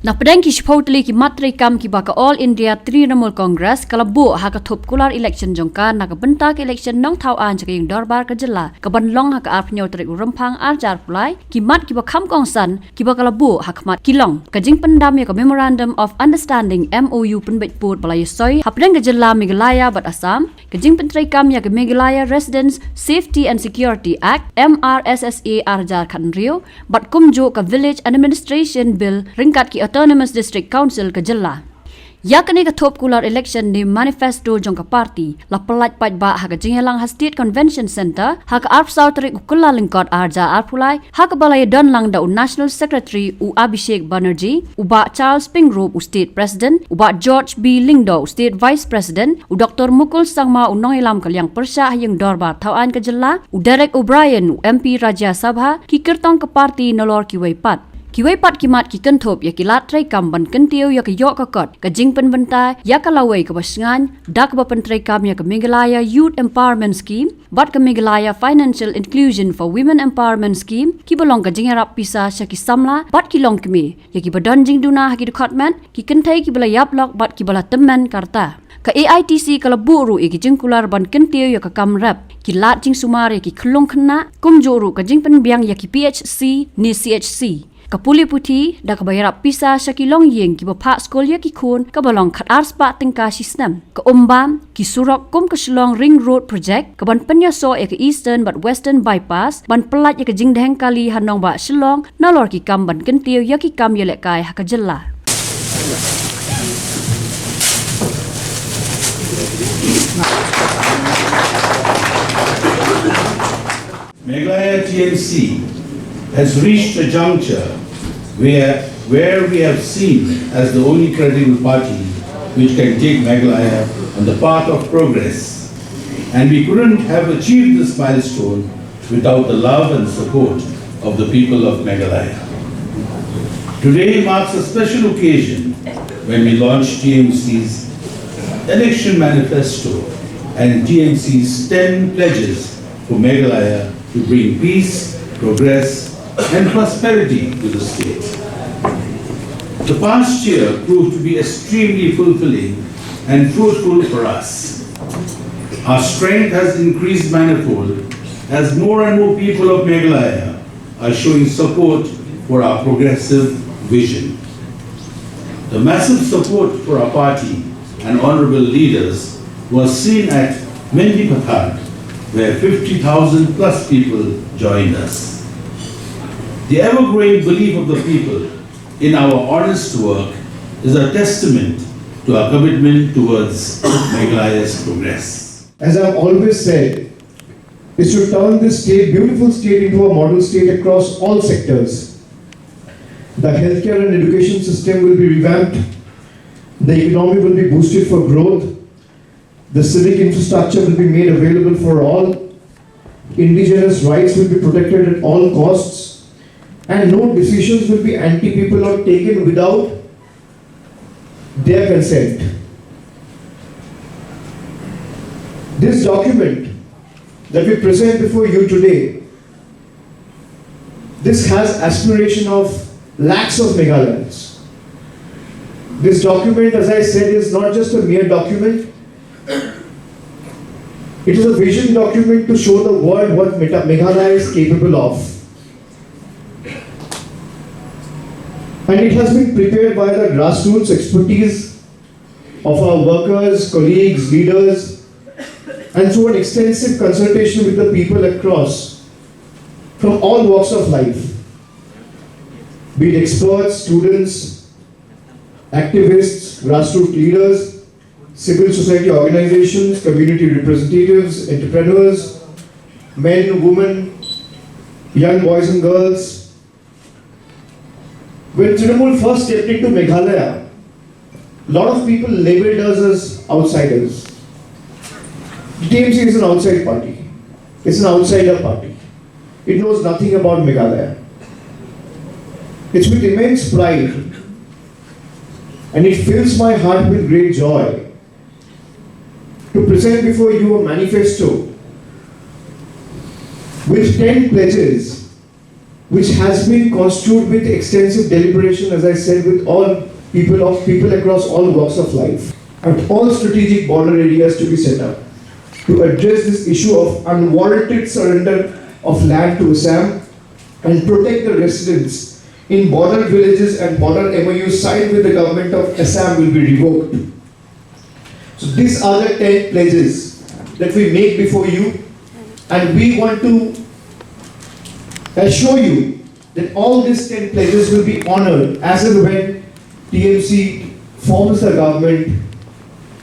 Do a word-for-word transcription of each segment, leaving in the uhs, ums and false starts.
Napdeng ki shiphew tylli ki mat treikam kiba ka All India Trinamool Congress ka la buh ha ka thup kular election jong ka na ka bynta ka election nongthaw aiñ jong ka ïing dorbar ka jylla, kaban long ha ka arphew tarik u Rymphang arhajar arphew lai, ki mat kiba kham kongsan kiba ka la buh ha khmat ki long ka jingpyndam ïa ka Memorandum of Understanding, M O U, pynbeit pud ba la ïasoi hapdeng ka jylla Meghalaya bad Assam, ka jingpyntreikam ïa ka Meghalaya Residents Safety and Security Act, M R S S A, arhajar khathynriew, bad kumjuh ka Village Administration Bill ryngkat ki Autonomous District Council ka jylla. Ïa kane ka thup kular election ne manifesto jong ka party la pyllait paidbah ha ka jingïalang ha State Convention Centre ha ka arphew saw tarik u Kyllalyngkot arhajar arphew lai, ha kaba la ïadon lang da u National Secretary u Abhishek Banerjee, u Bah Charles Pyngrope u State President, u Bah George B Lyngdoh u State Vice President, u Doktor Mukul Sangma u nongïalam ka liang pyrshah ha ïing dorbar thaw aiñ ka jylla, u Derek O'Brien u M P Rajya Sabha, ki kyrtong ka party nalor kiwei pat. Kiwei pat ki mat ki kynthup ïa ki lad treikam ban kyntiew ïa ka ïoh ka kot, ka jingpynbynta ïa ka lawei kaba shngaiñ da kaba pyntreikam ïa ka Meghalaya Youth Empowerment Scheme bad ka Meghalaya Financial Inclusion for Women Empowerment Scheme, kiba long ka jingïarap pisa sha ki samla bad ki longkmie, ïa kiba don jingduna ha ki dkhot met, ki kynthei kiba la ïap lok bad kiba la tymmen ka rta. Ka A I T C ka la buh ruh ïa ki jingkular ban kyntiew ïa ka kam rep, ki lad jingsumar ïa ki khyllung khynnah, kumjuh ruh ka jingpynbiang ïa ki P H C ne C H C. Ka pule puthi da kaba ïarap pisa sha ki longïing kiba phah skul ïa ki khun kaba long khatar spah tyngka shi snem. Ka umbam, ki surok kum ka Shillong Ring Road Project kaban pynïasoh ïa ka Eastern bad Western Bypass ban pyllait ïa ka jingdheng kali ha nongbah Shillong nalor ki kam ban kyntiew ïa ki kam ïalehkai ha ka jylla. Meghalaya T M C has reached a juncture where, where we have seen as the only credible party which can take Meghalaya on the path of progress. And we couldn't have achieved this milestone without the love and support of the people of Meghalaya. Today marks a special occasion when we launch T M C's election manifesto and T M C's ten pledges for Meghalaya to bring peace, progress, and prosperity to the state. The past year proved to be extremely fulfilling and fruitful for us. Our strength has increased manifold as more and more people of Meghalaya are showing support for our progressive vision. The massive support for our party and honorable leaders was seen at Mendipathar, where fifty thousand plus people joined us. The ever-growing belief of the people in our honest work is a testament to our commitment towards Meghalaya's progress. As I've always said, is to turn this state, beautiful state, into a model state across all sectors. The healthcare and education system will be revamped. The economy will be boosted for growth. The civic infrastructure will be made available for all. Indigenous rights will be protected at all costs. And no decisions will be anti-people or taken without their consent. This document that we present before you today, this has aspiration of lakhs of Meghalayans. This document, as I said, is not just a mere document. It is a vision document to show the world what Meta-, Meghalaya is capable of. And it has been prepared by the grassroots expertise of our workers, colleagues, leaders, and through an extensive consultation with the people across, from all walks of life, be it experts, students, activists, grassroots leaders, civil society organizations, community representatives, entrepreneurs, men, women, young boys and girls. When Trinamool first stepped into Meghalaya, a lot of people labeled us as outsiders. T M C is an outside party. It's an outsider party. It knows nothing about Meghalaya. It's with immense pride, and it fills my heart with great joy to present before you a manifesto with ten pledges which has been construed with extensive deliberation, as I said, with all people of people across all walks of life, and all strategic border areas to be set up to address this issue of unwarranted surrender of land to Assam and protect the residents in border villages and border M O Us signed with the government of Assam will be revoked. So these are the ten pledges that we make before you, and we want to assure you that all these ten pledges will be honored as and when T M C forms the government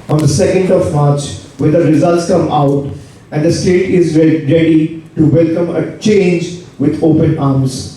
on the second of March, when the results come out and the state is re- ready to welcome a change with open arms.